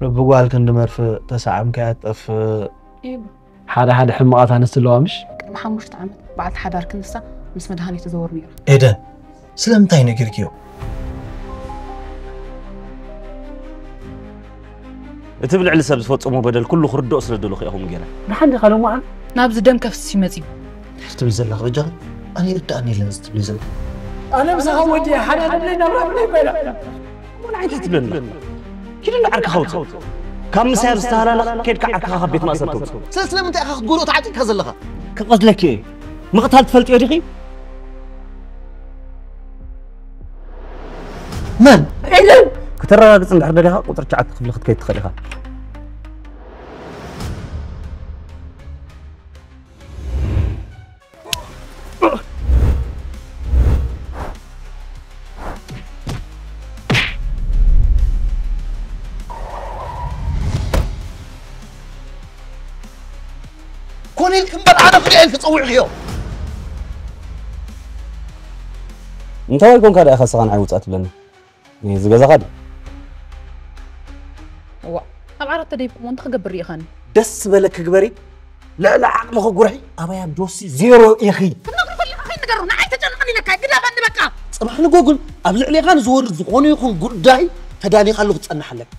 ልቢ ጓል ክንዲ መርፍእ ተሳዕምካያ ትጠፍእ። ኢብ ሓደ ሓደ ሕማቓት ኣንስቲ ኣለዋ ምሽ? ቅድሚ ሓሙሽተ ዓመት በዓልቲ ሓዳር ክንሳ ምስ መድሃኒ ትዘውር ነይራ። ኤደን፣ ስለምንታይ ነጊርክዮ? እቲ ብልዕሊ ሰብ ዝፈጸሞ በደል ኩሉ ክርድኦ ስለ ደለኹ ኢኹም ገለ ደሓን ዲኻ ሎማዓን? ናብዚ ደም ከፍስስ ይመጽ እዩ። ትብል ዘለኻ በጃ ኣነ ይርዳእኒ የለን እዚ ትብሊ ዘለኻ። ኣነ ምሳኻ ወዲ ሓደ ደለይ ናብራ ብለይ ኮይና ምን ዓይነት ትብለና? ኪድ ዓርክኻ ውጽእ። ካብ ምሳይ ኣብ ዝተሃላለኽ ከድካ ዓርክኻ ካብ ቤት ማእሰርቲ ውጽእ። ስለ ስለምንታይ ኢኻ ክትጎድኦ ተዓጢቕካ ዘለኻ? ክቐትለኪ እየ። ምቕታል ትፈልጥዮ ዲኺ? መን? ክተረጋግጽ እንድሕር ደሊኻ ቁጽሪ ትሽዓተ ክፍሊ ክትከይድ ትኽእል ኢኻ። ኮነ ኢልክ እምበር ኣነ ፍርያ ኢልክ ጸዊዕክዮ። እንታይ ወይ ኮንካ ደኣ ኢኻ ስኻ ንዓይ ውጻእ ትብለኒ? እዚ ገዛኻ ድዩ? እዋ ኣብ ዓራት ተደይብኩሞ እንታይ ክገብር ርኢኻኒ? ደስ ዝበለኪ ግበሪ። ልዕሊ ዓቕምኺ ጉርሒ። ኣበይ ኣብ ዶሲ ዜሮ ኢኺ። ክትነግሩ ከለኻ ከይንገሩ ንዓይ ተጨንቕን ኢለካ ግዳባኒ በቃ። ጽባሕ ንጎ ግን ኣብ ልዕሌኻ ንዝወርድ ዝኾነ ይኹን ጉዳይ ተዳሊኻሉ ክትጸንሕ ኣለካ።